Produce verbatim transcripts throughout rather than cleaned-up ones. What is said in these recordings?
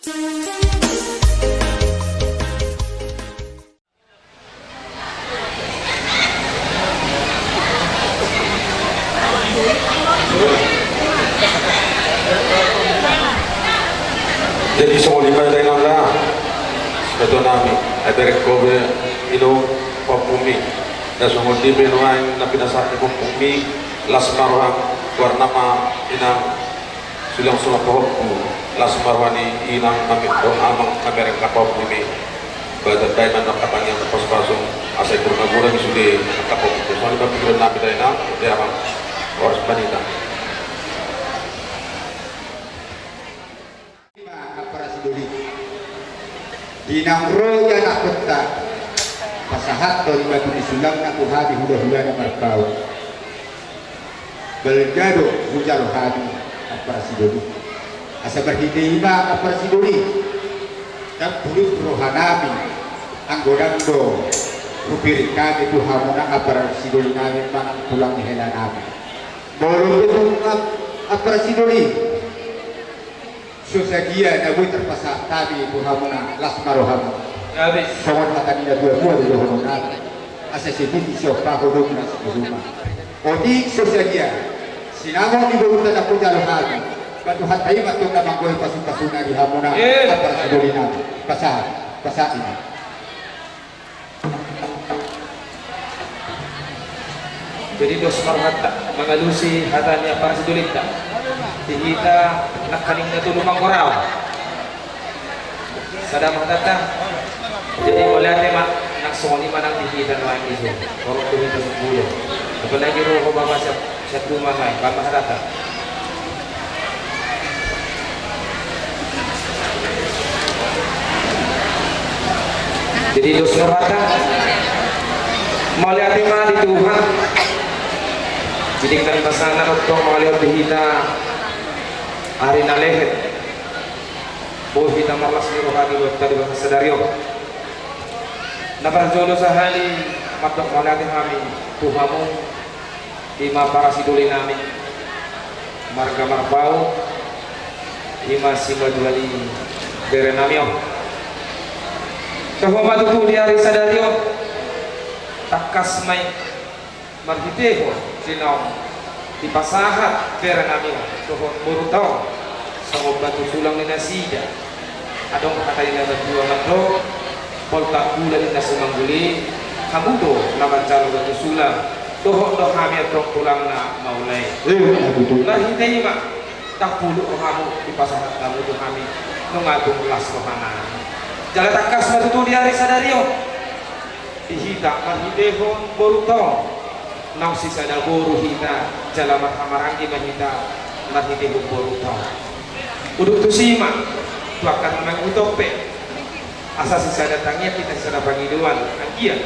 Jadi songon i ma dainang da, sibatua nami, ai bereng ho be inum pahompumi. Nda songon i be nuaeng na pinasahat ni pahompumi, las ma roham, goarna ma inang sulang sulang pahompu, las ma roha ni inang nami dohot amang nami, bereng na pahompumi. Baen ma angka tangiang pasupasu, asa ingkon na gora i sude angka pahompu. Songon i ma pikiran nami dainang, di amang, horas ma di inang. Ima angka parsidoli. Di naung ro ianakhonta, pasahathon batu ni sulangna tu hami hulahulana Marpaung. Balga do hujalo hami angka parsidoli. Asa marhite i ma angka parsidoli, ndang pulut rohanami, anggo ndang do hupirik hami tu hamuna angka parsidoli nami manang tulang ni hela nami. Molo pe tung angka parsidoli, so sadia na boi tarpasahat hami tu hamuna, las ma rohamu. Gabe. Songon hata ni natuatua do dohonon nami. Asa sititi siompa ho do na siumpa. Otik so sadia sinamot ni borunta na hujalo hami, batu hata i ma tong na manggohi pasupasuna di hamuna, eh, angka parsidoli nami. Pasahat, pasahat i ma. Jadi dos ma rohanta mangalusi hata ni angka parsidolinta. Di hita nangkaning na tolu manggorau. Sada ma hatanta. Jadi mauliate ma, nang songon i ma nang di hita nuaeng dison. Torop do hita sumbulo. Apalagi ro ho bapa siap. Satu ma nai, bapa hatanta. Jadi dos ma rohanta. Mauliate ma di Tuhan. Jadi kan pasahat na tong mauliate di hita ari na lehet. Boi hita marlas ni roha di rohanta di bagasan sadari on. Na parjolo sahali mandok mauliate hami tu hamu. Ima parsidoli nami, marga Marpaung, ima simatua ni bere nami on. Toho ma tutu di ari sadari on, tangkas ma i marhitehon di naung dipasahat bere nami on dohot borunta on, songon batu sulang ni nasida. Adong hata ni na batua mandok, boltak gula ninna simangguli, hamu do na manjalo batu sulang, dohot do hami antong tulangna maula i. Marhite i ma, ndang pulut rohamu dipasahat hamu tu hami, nunga tung las rohanami. Jala tangkas ma tutu di ari sadari on. Di hita marhitehon borunta on, naung sisada boru hita, jala marhamaranggi ma hita marhitehon borunta on. Udut tusi ma tu angka na mangihut on pe, asa sisada tangiang hita sisada pangidoan, anggiat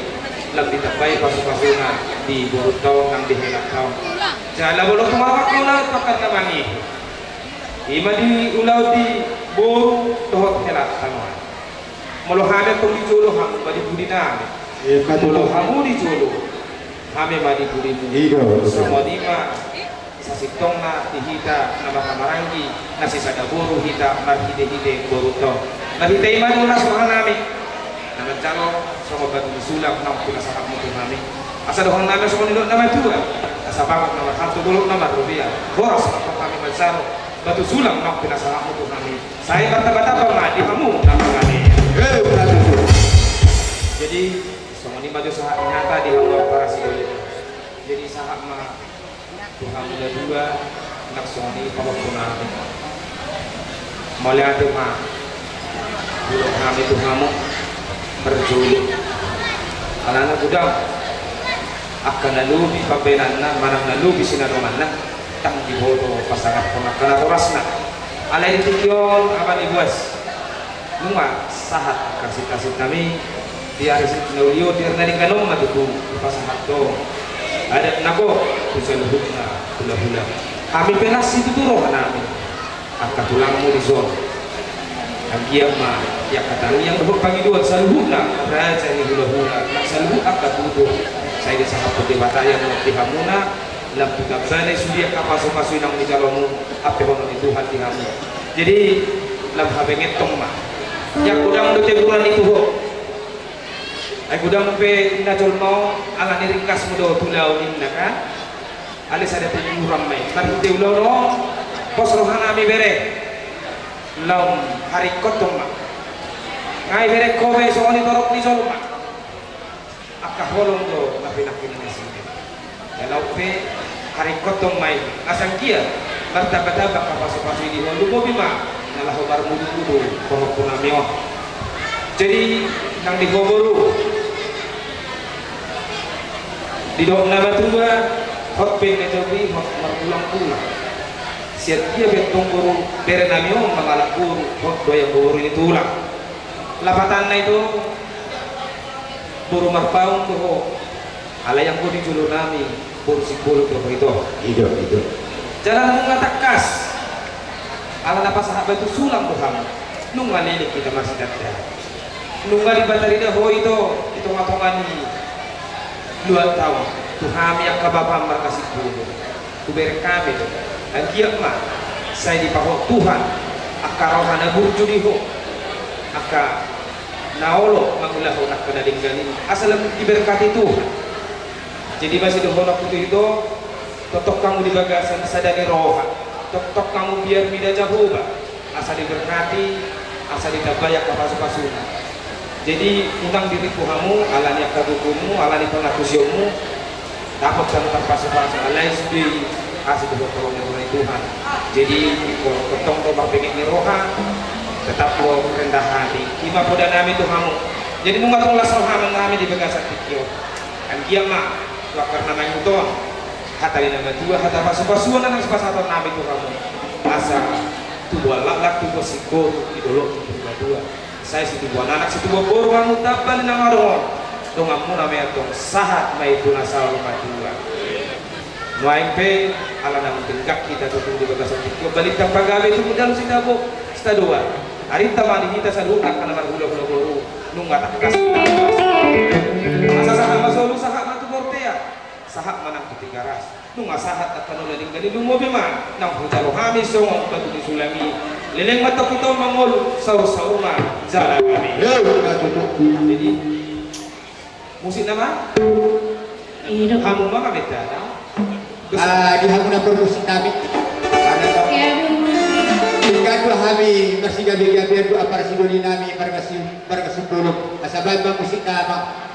lam ditambai pasupasuna di borunta on nang di helanta on. Jala molo tung marhak ulaon tu angka na mangihut, ima di ulaon di boru dohot helanta nuaeng. Molo hami antong di jolo, hamu ma di pudi nami. Molo hamu di jolo, hami ma di pudimu. Songon i ma sasintongna di hita na marhamaranggi, na sisada boru hita marhitehite borunta on. Marhite i ma tutu las rohanami na manjalo songon batu ni sulang naung pinasahatmu tu hami. Asa dohononnami songon nidok na matua, asa bagot na marhalto, dolok na marrobean, horas ma antong hami manjalo batu sulang naung pinasahatmu tu hami. Sai martambatamba ma di hamu na mangalean. Jadi songon i ma jo sahat ni hata di hamu angka parsidoli. Jadi sahat ma tu hamu na dua, nang songon i pahompunami. Mauliate ma hudok hami tu hamu marjolo. Alana godang angka na lobi pambahenanna manang na lobi sinadonganna, ndang diboto pasahathon angka na horasna. Alai di tingki on, Amang ni Boas, nunga sahat angka sintasinta nami di ari na uli on, di ari na denggan on ma tutu dipasahat do adat na gok tu saluhutna hulahula. Hami pe las situtu rohanami angka tulangmu dison. Anggiat ma di angka tangiang dohot pangidoan saluhutna raja ni hulahula nang saluhut angka tutur sai disahaphon Debata i ma di hamuna, lam ditambana i sude angka pasupasu i naung nijalomu, ampehonon ni Tuhan di hamu. Jadi Lam habengetong ma. Ia godang do teguran i tu ho. Ai godang pe na jolma on ala ni ringkasmu do tu laon ninna kan. Alai sada teguran ma i. Marhite ulaon on, pos rohanami bere. Lam haringkothon ma. Ngai bere ho be songon i torop ni jolma. Angka holong do na pinangkiningan nasida. Ia laho pe haringkothon ma i. Asa anggiat martambatamba angka pasupasu i di ho, lumobi ma na laho marmudumudu pahompunami on. Jadi nang di ho boru, didok na matua, hot pe na jolma i hot margulanggulang. Sian dia pe antong boru berenami on mangalap boru, hot do i anggo boru ni tulang. Lapatanna i do, boru Marpaung do ho. Alai anggo di jolonami boru Simbolon do ho ito. I do, i do. Jala nunga tangkas. Ala na pasahat batu sulang do hamu. Nunga leleng hita marsidandanon. Nunga dipatarida ho ito di tongatonga ni luatta on tu hami angka bapam marga Simbolon. Tu berengkami do. Anggiat ma sai dipahot Tuhan angka roha na burju di ho, angka na olo mangulahon angka na denggan i, asa lam diberkati Tuhan. Jadi basa do ho na putu ito, tongtong hamu di bagasan sada ni roha, tongtong hamu biar mida Jahowa, asa diberkati, asa ditambai angka pasupasuna. Jadi unang diripu hamu ala ni angka bukumu, ala ni pangantusionmu, dapot hamu tarpasupasu, alai sude i asi dohot holong ni roha ni Tuhan. Jadi ingkon tongtong do marbenget ni roha, tetap do rendah hati. I ma podanami tu hamu. Jadi nunga tung las rohanami di bagasan tingki on. Anggiat ma tu angka na mangihuthon hata ni na matua, hata pasupasuan na naeng sipasahatonnami tu hamu. Asa tubuan laklak, tubuan singkoru di dolok ni Purbatua. Sai situbuan anak, situbuan boru hamu, tamba ni na adong on. Donganmuna ma i antong, sahat ma i tu na saur matua. Nuaeng pe ala naung denggan hita tutu di bagasan tingki on, balintang pagabe tumundalhon sitabo, sitadoan. Arinta ma di hita saluhutna angka na marhulahula boru. Nunga tangkas. Asa sahat ma solu, sahat ma tu bontean, sahat ma nang tu Tigaras. Nunga sahat angka na ula denggan i, lumobi ma naung hujalo hami songon batu ni sulang i. Leleng ma antong hita on mangolu, saursaur ma jala hami. Jadi musik nama? Hamu ma, hamu ma. Ah, di hamu na parmusik nami. Tinggal do hami marsigabegabean do, apala sidoli nami marga Si-, marga Simbolon. Asa baen ma musik nama.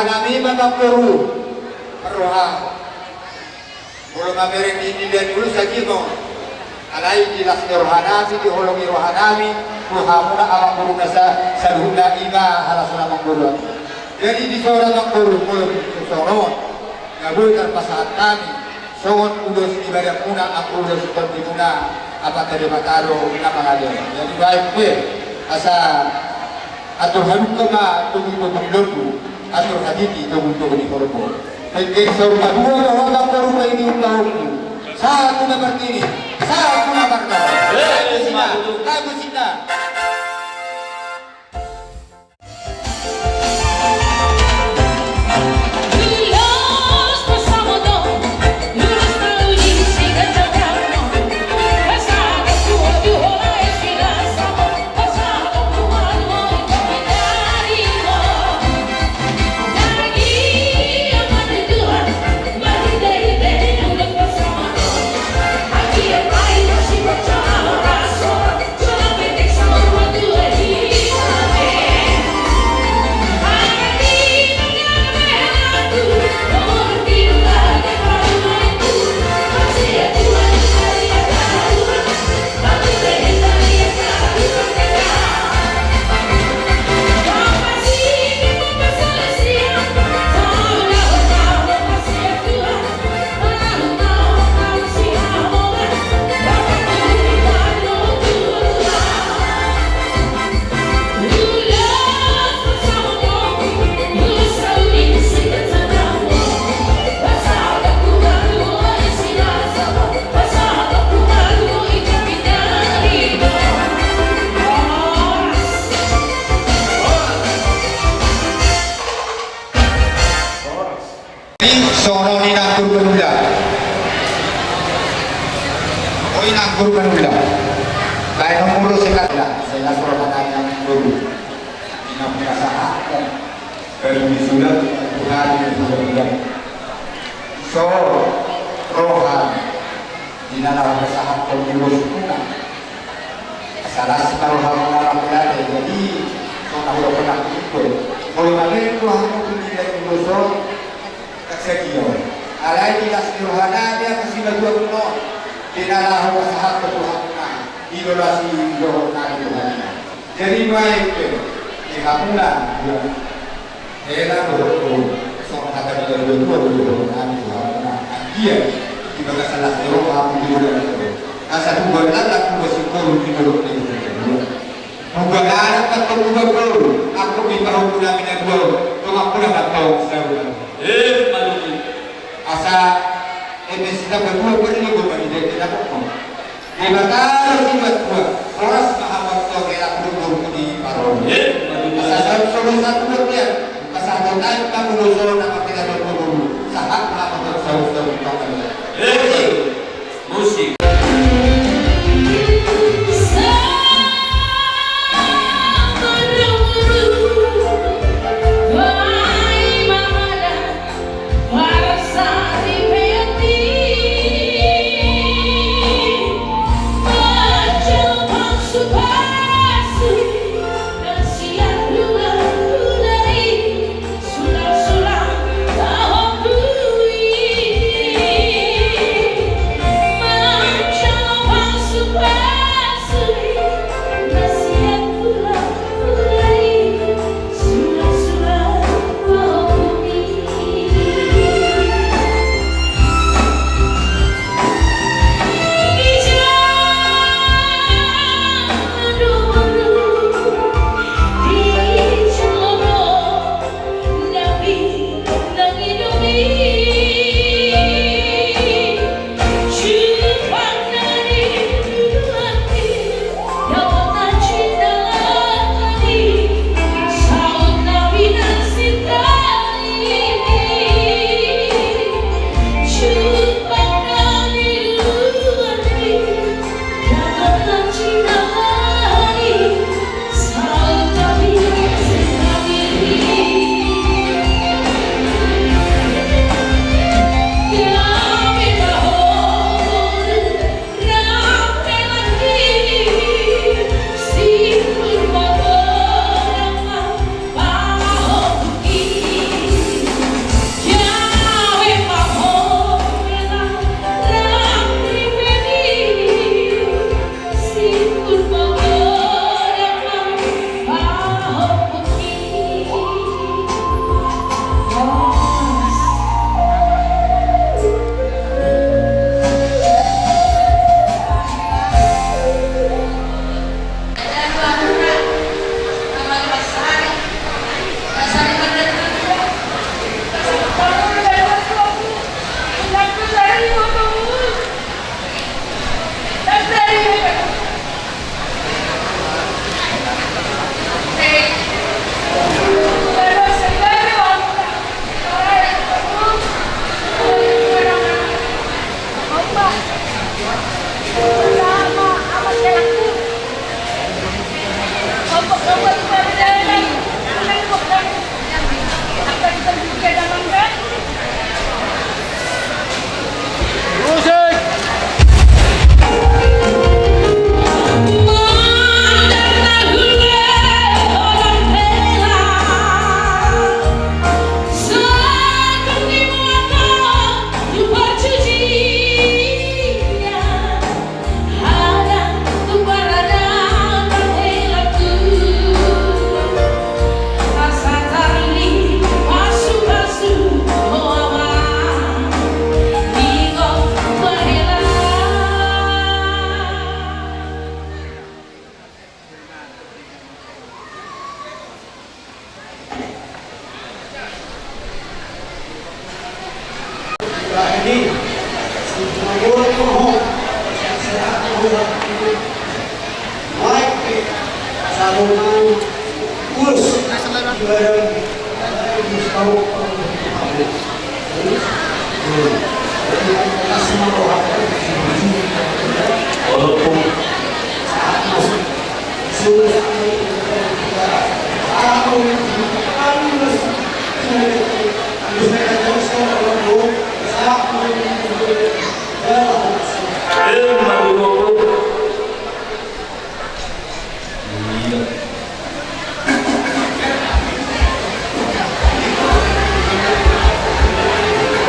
Hami ma manggoru marroha. Molo mamereng di nian ulu sagimo. Alai di las ni rohanami, di holong ni rohanami, rohamuna amangboru nasa saluhutna ima halasu na manggoru. Jadi di songon na manggoru molo di songon na boi tarpasahat hami. Songon ulos ni badanmuna, anggo ulos ni tondimuna, Amanta Debata do na mangadopi. Jadi baen pe, asa atur halumpang ma togu-togu ni lombu, atur hatiti togu-togu ni horbo. Penting saur matua do hata parupa ini ungkahonku. Sahat tu na martini, sahat tu na martata. Eh, hamu sina, hamu sina. Songon on inang guru manula. O inang guru manula. Baen on molo sekat lah, saya suruh katanya guru. Inang pinasahat kan. Baru disulat Tuhan, disulat. So roha di na laho pasahathon ulos muna. Salah si na rohamuna mangulate, jadi so na hula pernah ikut. Molo mamereng rohamuna tu nilai ulos on, tak sadia. Alai di las ni rohana dia kasih baju aku no. Di na laho pasahathon rohamuna. Di dolas ni rohamuna di rohamuna. Jadi baen pe, di hamuna, dia. Hela dohot songon hata ni natuatua do dohot nami tu hamuna. Anggiat di bagasan las ni roha hamu di bulan on. Asa tubuan laklak tubuan singkoru di dolok ni bulan. Tubuan anak tangkon tubuan boru. Angkon di pahompu nami na dua on. Dongan muna mantong sabulan. Eh, maluki. Asa eme sita patua beri ni gomani dete na pokok. Debata do si matua, horas ma hamu antong hela pudun boru di parolu. Asa saut solo satu dua tiga. Asa hamu nai pamulo solo na martega dua puluh. Sahat ma hamu antong saut saut pamulo. Musik.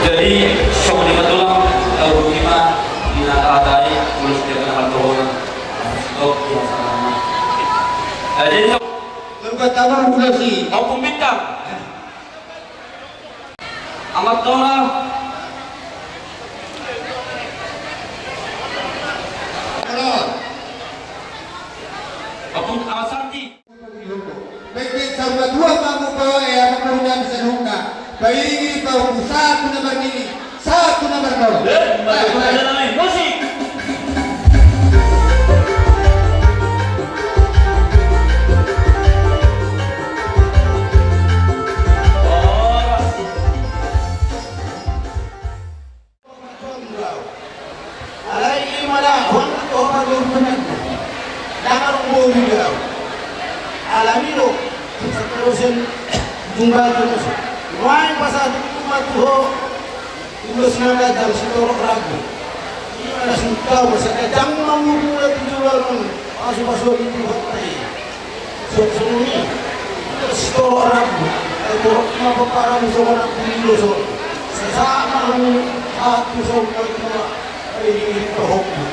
Jadi, songon i ma tulang, tau di ma, di na tahatai, ulos dia kena hal tohona. Stop, ya, sama. Jadi, Ompung Bintang. Amang Tona. Ompung Amang Santi. Baik, baik, saur matua, Pak Mupa, ya, Pak Mupa, bisa nungka. Baik, Pak Mupa, satu nomor ini. Satu nomor nol. Eh, maju, maju, maju, musik. Alai ima da, huang tu ho pargurgunan. Dang adong boru di au. Alani do, seterusnya jumpa terus. Nuaeng pasahat ma tu ho. Ulos na ganjang sitorop rambu. Ima na sungkau, masa ganjang ma murmula tu joloan on. Pasu-pasuon ni Tuhanta i. Songon i. Sitorop rambu. Ai torop ma paparan songon rambu ni ulos on. Sesa ma hamu satu songon dua. Ai di tohopmu.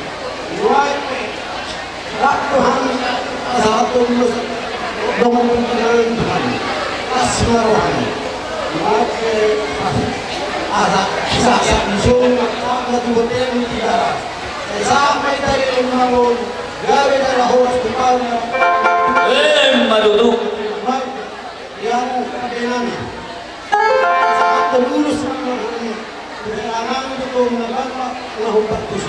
Nuaeng pe. Rap rohani, asa hatolu dosa. Dongan pengkhianat Tuhan. Kasih rohani. Mate, asa kisah-kisah di sini, apa tu hotel di darat. Sampai tadi lima lon, gawe darah horas kepala. Eh, madudu. Mate. Ia, kadenami. Sahat terurus, terurus. Terurus, terurus.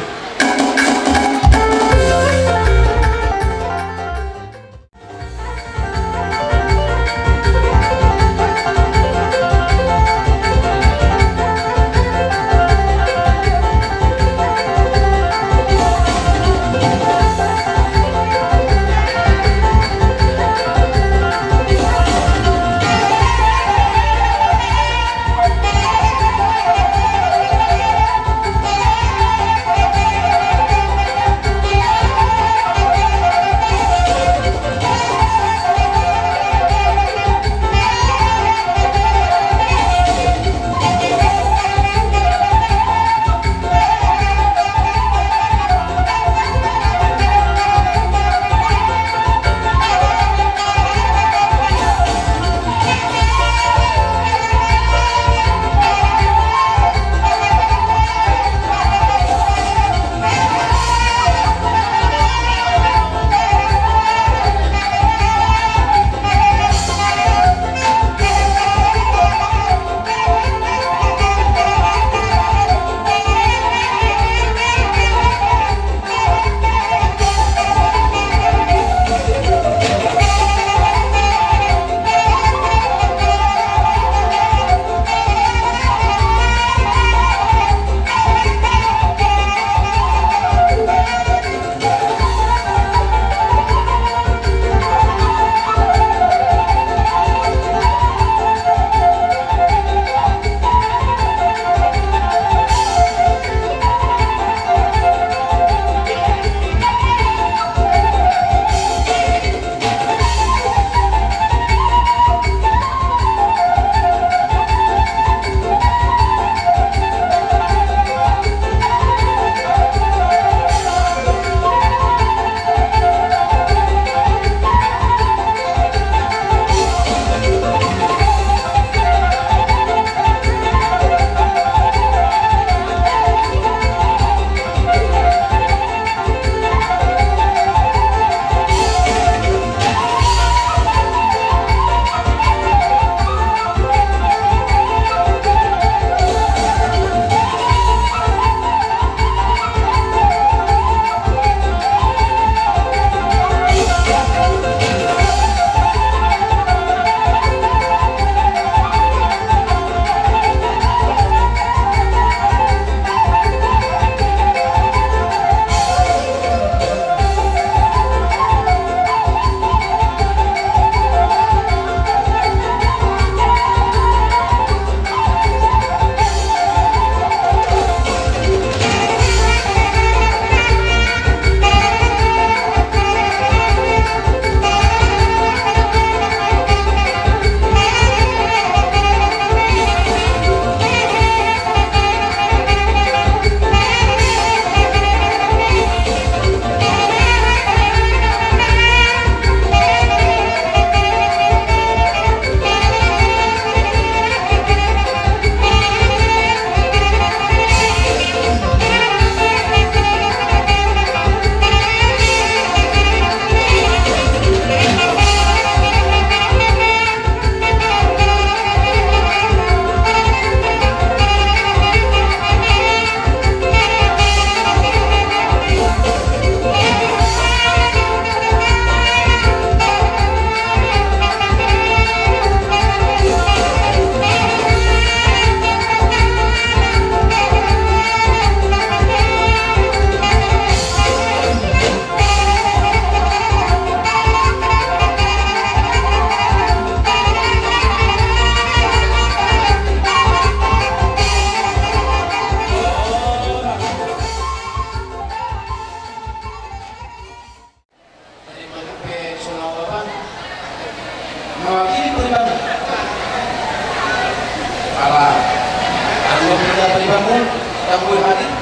Yang boleh hadir,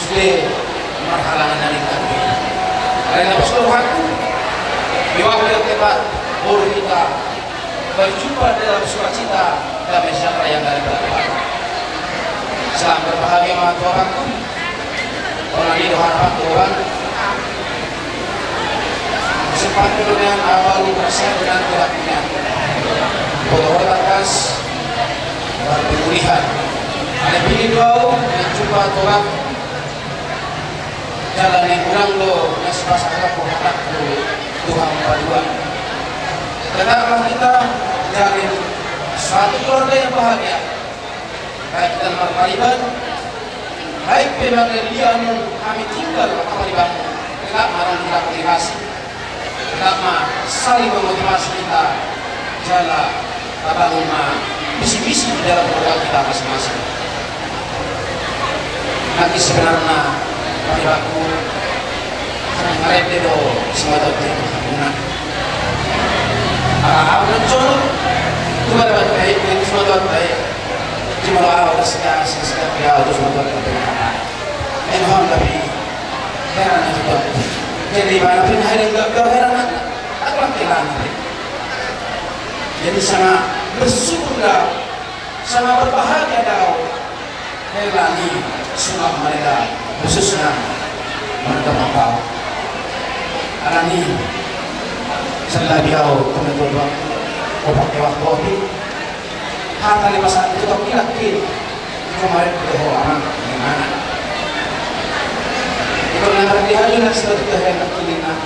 sudah marhalangan dari kami. Karena pas rohangku, di waktu yang tepat, baru kita berjumpa dalam sukacita damai sejahtera yang dari Tuhan. Selamat berbahagia, Tuhan. Orang ini doa apa, Tuhan? Sempat kemudian awal persen dengan tidak punya. Foto tangkas, baru pemulihan. Ada pilih doa, dan jumpa Tuhan. Jalan yang kurang lo, yang sepasang aku, aku, Tuhan paduan. Tetaplah kita jalin suatu keluarga yang bahagia. Baik kita marpariban, baik pe margalian hami tinggal marpariban. Tetap ma adong kita motivasi. Tetap ma saling memotivasi kita. Jala tabangun ma visi misi di dalam keluarga kita masing-masing. Nanti sebenarnya paribanku, ngarep do semua tadi. Nah, apa pun cuma, cuma dapat baik, yang semua dapat baik. Cuma doa, udah sekian, sekian, ya, udah semua dapat baik. Ini doang, tapi heran aja tuh. Jadi mana pun heran, gak, gak heran aja. Aku nanti lagi. Jadi sangat bersyukur dah, sangat berbahagia dah. Hela ni sunat marga, khususna marga Mambao. Alani, selabi au, kami tuan, opak ewa kopi. Hata ni masa itu tak kira kira. Kemarin kita ho aman, gimana? Itu nanti hari nanti kita hendak kini, nah.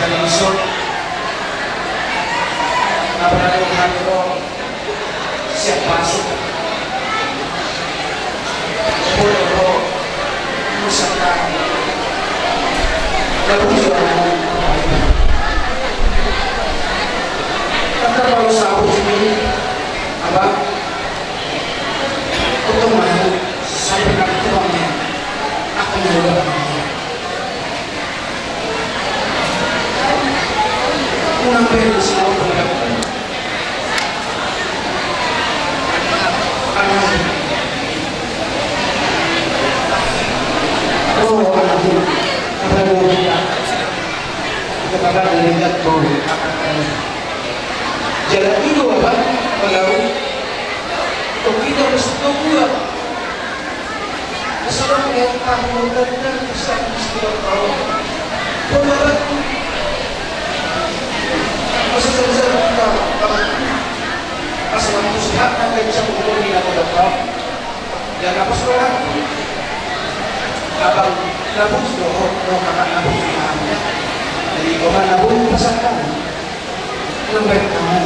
Ison, apalagi hami ro siap masuk. Boleh ro, misalkan, lalu jualan. Kan terlalu sabut ini, apa? Untuk mau sampai nanti uangnya akan diubah. Unang pe di sini. Oh, anakku. Apa yang kita? Kita bakal melihat bau. Jalan itu apa? Kalau kita mesti tahu. Sedang yang tahu dan bisa mesti tahu. Pemberat. Masa saya bisa buka. Asal aku sehat, kan bisa pukul di aku dapat. Dan apa sekolah? Abang nabung sudah, oh, oh, kakak nabung sudah. Jadi, orang nabung pasang kamu. Lu baik kamu,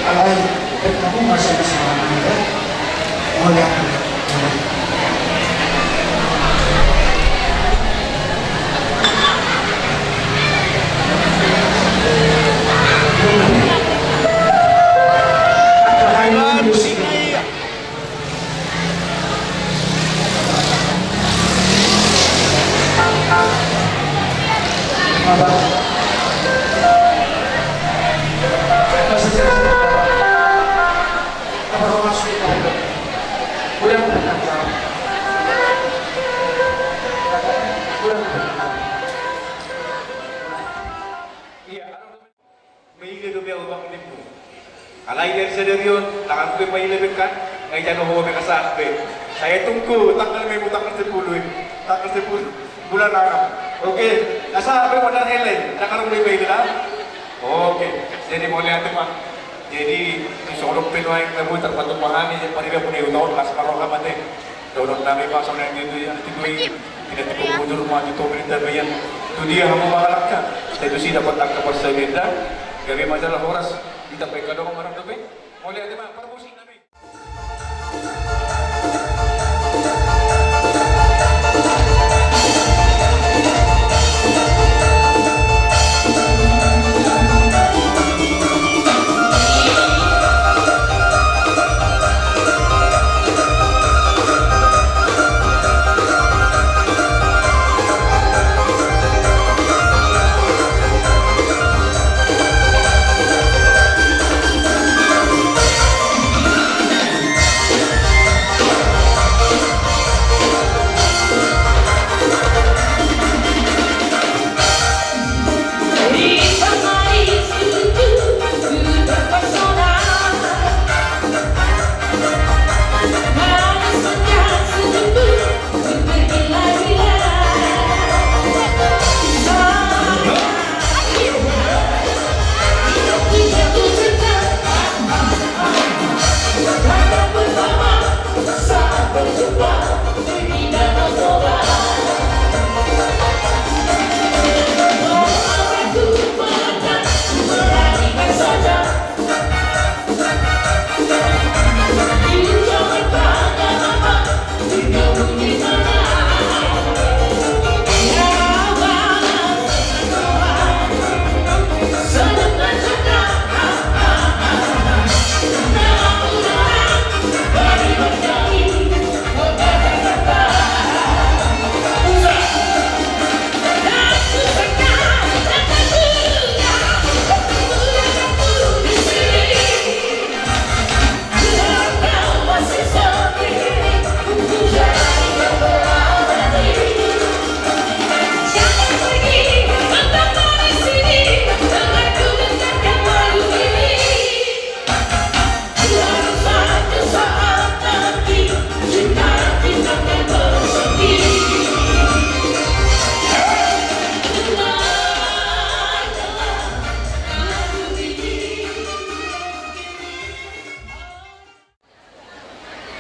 alai, baik kamu masih bisa, ya. Mau lihat. Maila do be au bang nimmu. Alai dari sadari on, tanganku pe maila be kan, nga ijalo ho be kasahat be. Saya tunggu tanggal, memang tanggal sepuluh ini. Tanggal sepuluh bulan enam. Oke, kasahat be modal helai, tangan be maila dah. Oke, jadi mauliate ma. Jadi, di soal pe nuaeng na boi tarpatupa hami, jadi pariba pun di utaon, las maroha mate. Dohononnami ma songon i tu, tu i, tidak cukup bujur ma tu pemerintah bagian. Tu dia hamu mangalangka, saya tu si dapat angka parsau denda, gabe masalah horas, kita pe kadang marang dope. Mauliate ma, parmusik nami.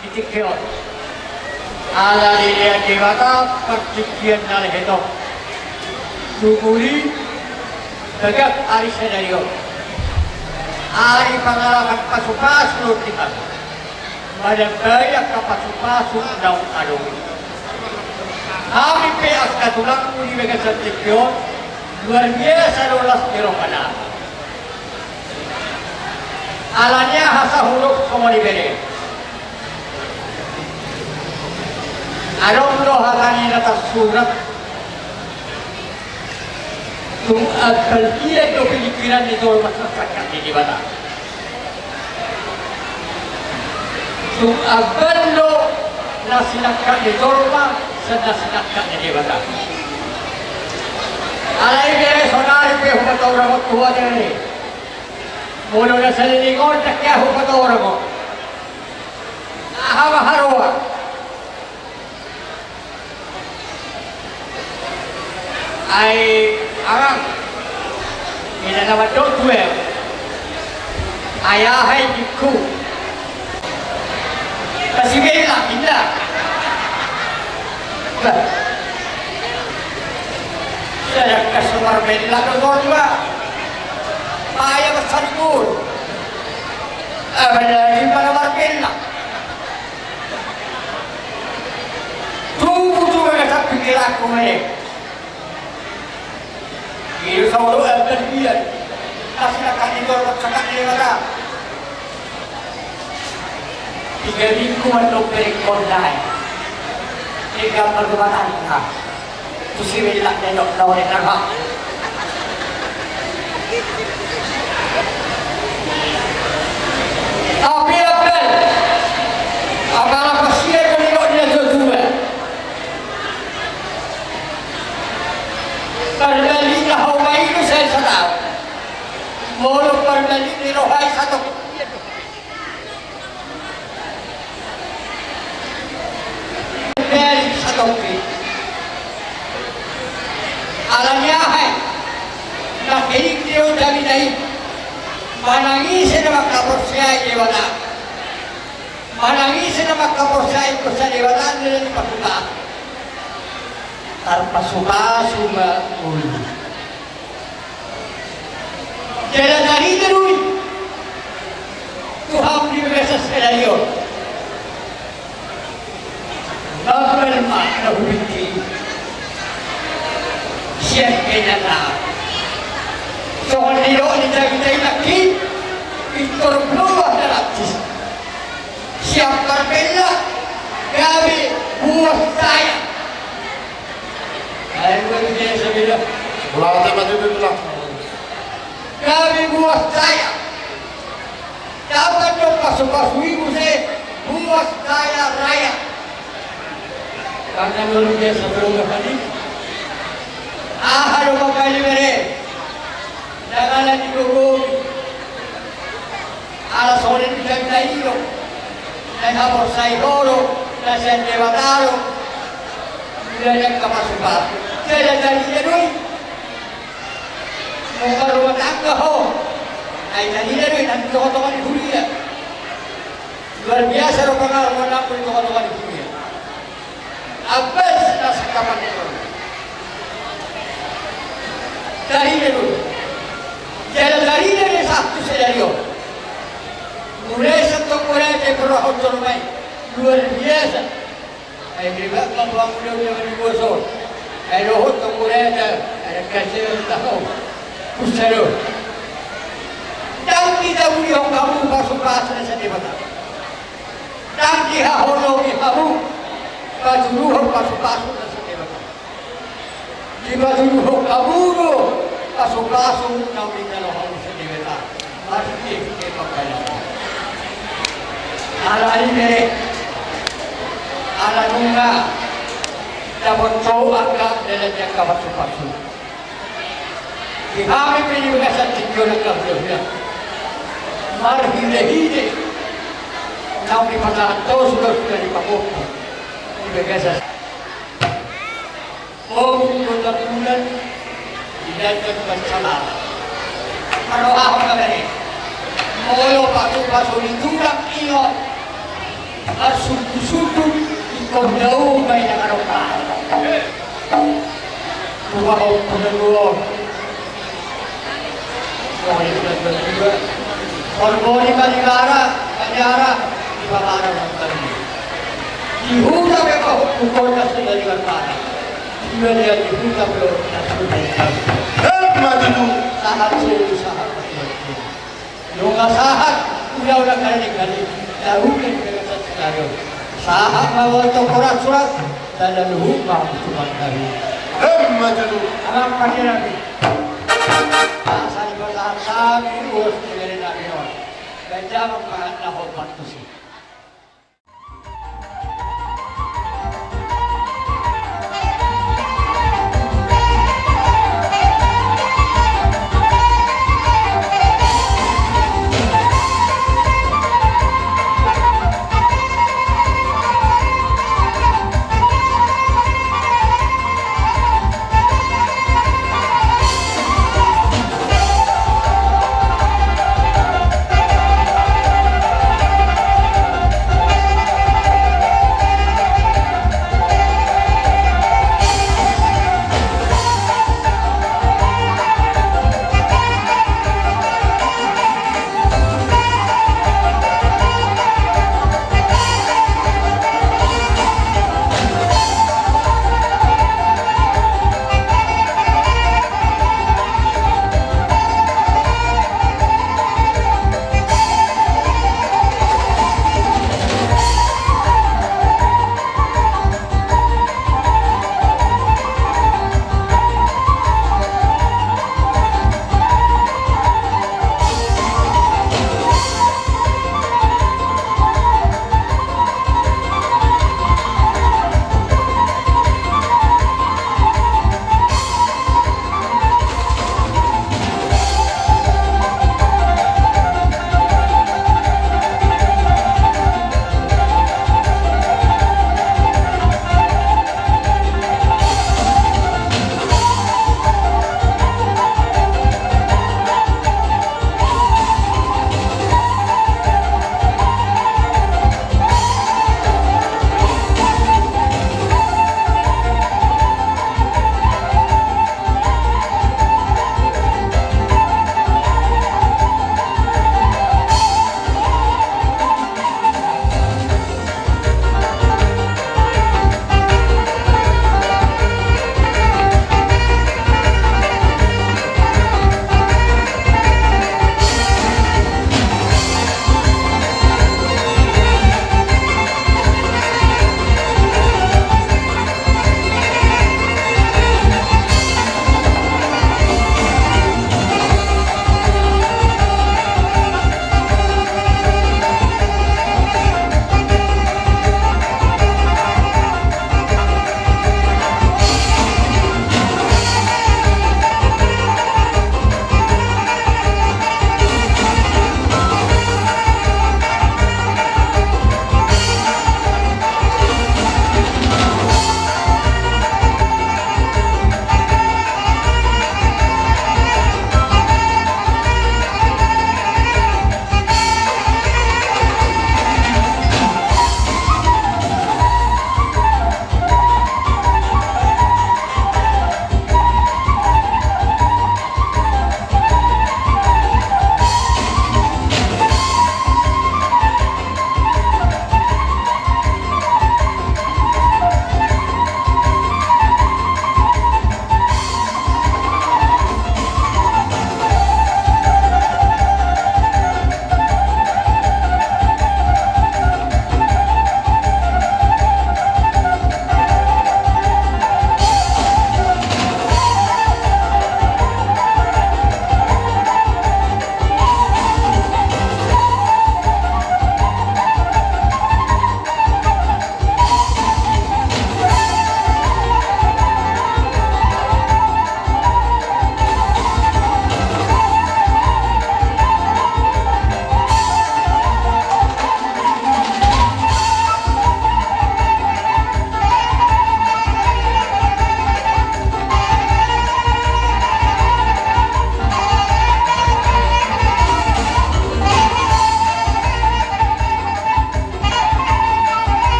Di tingki on, ala dilehon Debata partingkian na lehet on. Tutu i, Bagas ari sadari on, ari pangalaman pasupasu do di hami. Manambai angka pasupasu naung adong i. Hami pe angka tulangmu di bagasan tingki on, luar biasa do las ni rohana. Alani aha sahuruk songon i bere? Adong do hata ni na tarsurat. Tung ambal dia do pingkiran ni jolma sian sangkap ni Debata. Tung ambal do na sinangkap ni jolma sian na sinangkap ni Debata. Alai bere, sonari pe hupatorang on tu ho, bere. Molo na saleleng on ndang hea hupatorang on. Aha ma haroa? Ai amang, inda na mandok tu ahu. Ai aha i, ningku. Masibella inda. Bah. Sedangkan so marbella do jolma, paia ma saribu. Apalagi pala marbella. Tubu tu bagasan pingkiranku ma i. I do saotik ambal dia na sinangkap ni jolma sian sangkap ni Debata. Tiga minggu mandok bere, ingkon dae. Tiga marrumah tangga. Tu si bella na nidok na on, na roha. Tapi ambal, apala pasia do nidok ni natuatua. Parbalik na ho ma i do sai sataon. Molo parbalik ni roha i satongkin. Balik satongkin. Alani aha i? Nangkining do jamita i. Manang ise na mangkaporseai Debata, manang ise na mangkaporseai kuasa Debata, na dipasupasu, tarpasupasu ma ulu. Jala tarida do i tu hamu di bagasan sadari on. Ambal ma na hubege i sian kena na, songon nidok ni jamita i nangkin, pintor bloa na rancis. Sian parbella gabe buas saya. Ai, buat dia sabila. Ulang ate mati dulu lah. Gabe buas saya. Dapat do pasupasu i muse buas saya raya. Karena luar biasa berubah tadi. Aha do mangkali bere? Jangan lagi gogo. Ala songon i do jamita i do. Na haporseai ho do, na sian Debata do. Mulai angka pasupasu. Jala tarida do i. Molo marrumah tangga ho, ai tarida do i nang di tongatonga ni huria. Luar biasa do pangaruhna nang di tongatonga ni huria. Ambes na sangkapan ni on. Tarida do. Jala tarida do sahat tu sadari on. Mulai sian Tonggo Raja i, perrohahon jolma i. Luar biasa. Ai ribak ma pamuda-muda di boso. Ai dohot Tonggo Raja, ai kasih tahu. Pusat do. Ndang ditabunihon hamu pasupasu na sian Debata. Ndang dihaholongi hamu patuduhon pasupasu na sian Debata. Dipatuduhon hamu do pasupasu naung dijalo hamu sian Debata. Marhite-hite pambahenan. Alani i bere, ala nunga dapot ho angka dalan ni angka pasupasu. Di hami pe di bagasan tingki on angka hulahula, marhitehite naung dipatahan ho suda-suda di pangompu di bagasan. Ombun do tartulan di dandan pansamaan. Parrohahon ma bere, molo pasupasu ni tulang i on marsungkun-sungkun, ingkon dao ma i na adong. Tulang on, tulang on. Pokokna sudah dua dua. Horbo ni Paligara, Paligara, di Pamara Bangkali. Di huta pe kau, pukul kasih dari Bangkali. Di mana di huta pe, kasih dari Bangkali. Emma tutu. Sahat selu, sahat mati. Nunga sahat, udah, udah kali kali. Tahu kan, dengan satu. Sahat ma boto korat surat, dan luhut ma hukuman kami. Emma tutu. Alam pakai lagi. Asa di kota kami, urus negeri nabi on. Ganjar mengkahat na hobat tusi.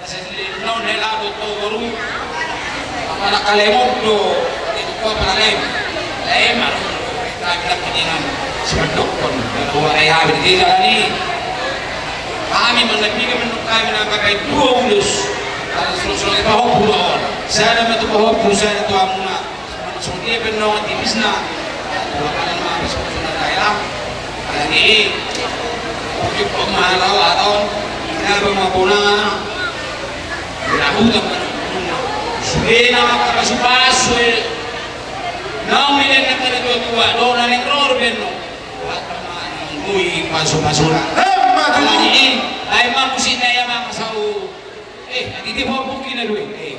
Sasili non hela do to boru. Apala kalemon do itu ko apala lem. Lem anu. Kami nak kenyang. Sebentuk pun. Dua ai habis di jalan ini. Kami mengerti menurut kami nak pakai dua ulus. Kalau suruh-suruh itu pahok dua on. Saya ada tu pahok, saya ada tu amuna. Songon dia pe nongan tipisna. Dua kali ma habis kosong na daerah. Alani i. Oke, pemahalau atau ina pe ma bona. Ina hutan mana. Sudah nama pasu-pasu. Naung milih na kada dua dua. Do na neng ror benno. Buat pemahalau. Ui, pasu-pasu na. Hei, maju. Alani i. Ai ma musik na ya ma masau. Eh, nanti dia mau buki na dua. Eh.